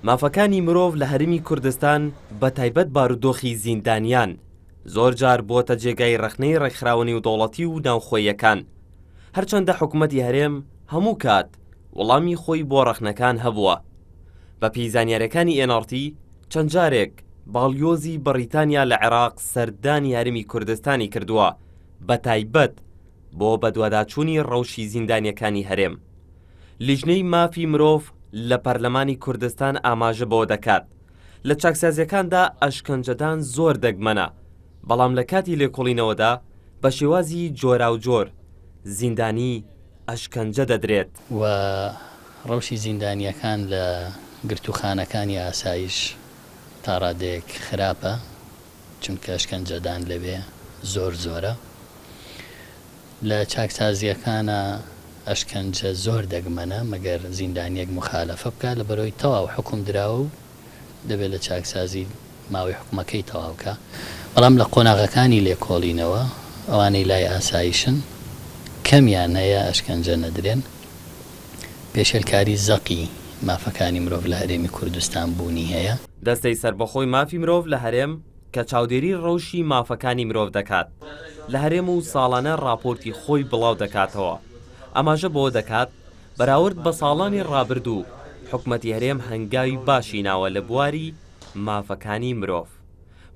مافەکانی مرۆڤ لە هەرێمی کوردستان بە تایبەت بارودۆخی زیندانیان زۆر جار بۆتە جێگای ڕەخنەی ڕێکخراوە نێودەوڵەتی و ناوخۆییەکان. هەرچەندە حکومەتی هەرێم هەموو کات وەڵامی خۆی بۆ ڕەخنەکان هەبووە. بە پێی زانیاریەکانی ئێن ئاڕ تی چەند جارێک باڵیۆزی بەڕیتانیا لە عێراق سەردانی هەرێمی کوردستانی کردووە بە تایبەت بۆ بەدواداچوونی ڕەوشی زیندانیەکانی هەرێم. لیژنەی مافی مرۆڤ لە پەرلەمانی کوردستان ئاماژە بەوە دەکات، لە چاکسازییەکاندا ئەشکەنجەدان زۆر دەگمەنە، بەڵام لە کاتی لێکۆڵینەوەدا بە شێوازی جۆراوجۆر زیندانی ئەشکەنجە دەدرێت. و ڕەوشی زیندانییەکان لە گرتووخانەکانی ئاسایش تا ڕادەیەک خراپە، چونکە ئەشکەنجەدان لەوێ زۆر زۆرە. لە چاکسازییەکانا ئەشکەنجە زۆر دەگمەنە، مەگەر زیندانییەک موخالەفە بکا، لەبەرئەوەی تەواو حوکم دراوە و دەبێ لە چاکسازی ماوەی حوکمەکەی تەواو کا. بەڵام لە قۆناغەکانی لێکۆڵینەوە ئەوانەی لای ئاسایشن کەمیان هەیە ئەشکەنجە نەدرێن. پێشێلکاری زەقی مافەکانی مرۆڤ لە هەرێمی کوردستان بوونی هەیە. دەستەی سەربەخۆی مافی مرۆڤ لە هەرێم کە چاودێری ڕەوشی مافەکانی مرۆڤ دەکات لە هەرێم و ساڵانە ڕاپۆرتی خۆی بڵاو دەکاتەوە ئاماژە بەوە دەکات بەراورد بە ساڵانی ڕابردوو حکومەتی هەرێم هەنگاوی باشی ناوە لە بواری مافەکانی مرۆڤ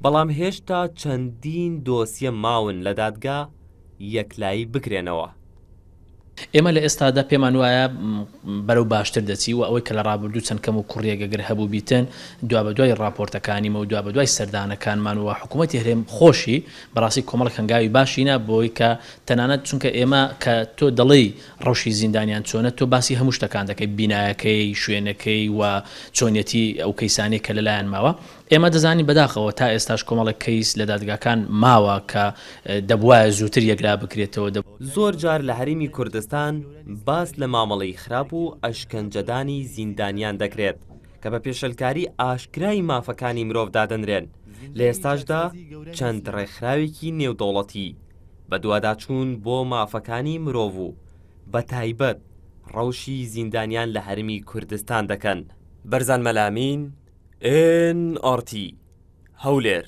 بەڵام هێشتا چەندین دۆسیە ماون لە دادگا یەکلایی بکرێنەوە. ئێمە لە ئێستادا پێمان وایە بەرەو باشتر دەچی و ئەوەی کە لە ڕابردوو چەند کەم و کوڕیەک ئەگەر هەبووبیتن دوابەدوای ڕاپۆرتەکانیمە و دوابەدوای سەردانەکانمان و حکوومەتی هەرێم خۆشی بەڕاستی کۆمەڵێک هەنگاوی باشی نا بۆی کە تەنانەت چونکە ئێمە کە تۆ دەڵێی ڕەوشی زیندانیان چۆنە تۆ باسی هەموو شتەکان دەکەی بینایەکەی شوێنەکەی و چۆنیەتی ئەو کەیسانەی کە لەلایان ماوە ئێمە دەزانین بەداخەوە تا ئێستاش کۆمەڵێک کەیس لە دادگاکان ماوە کە دەبوایە زووتر یەکلا بکرێتەوە. زۆر جار لە هەرێمی کوردستان باس لە مامەڵەی خراپ و ئەشکەنجەدانی زیندانیان دەکرێت کە بە پێشێلکاری ئاشکرای مافەکانی مرۆڤ دادەنرێن، لە ئێستاشدا چەند ڕێکخراوێکی نێودەوڵەتی بەدواداچوون بۆ مافەکانی مرۆڤ و بەتایبەت ڕەوشی زیندانیان لە هەرێمی کوردستان دەکەن. بەرزان مەلامین، ئێن ئاڕ تی، هەولێر.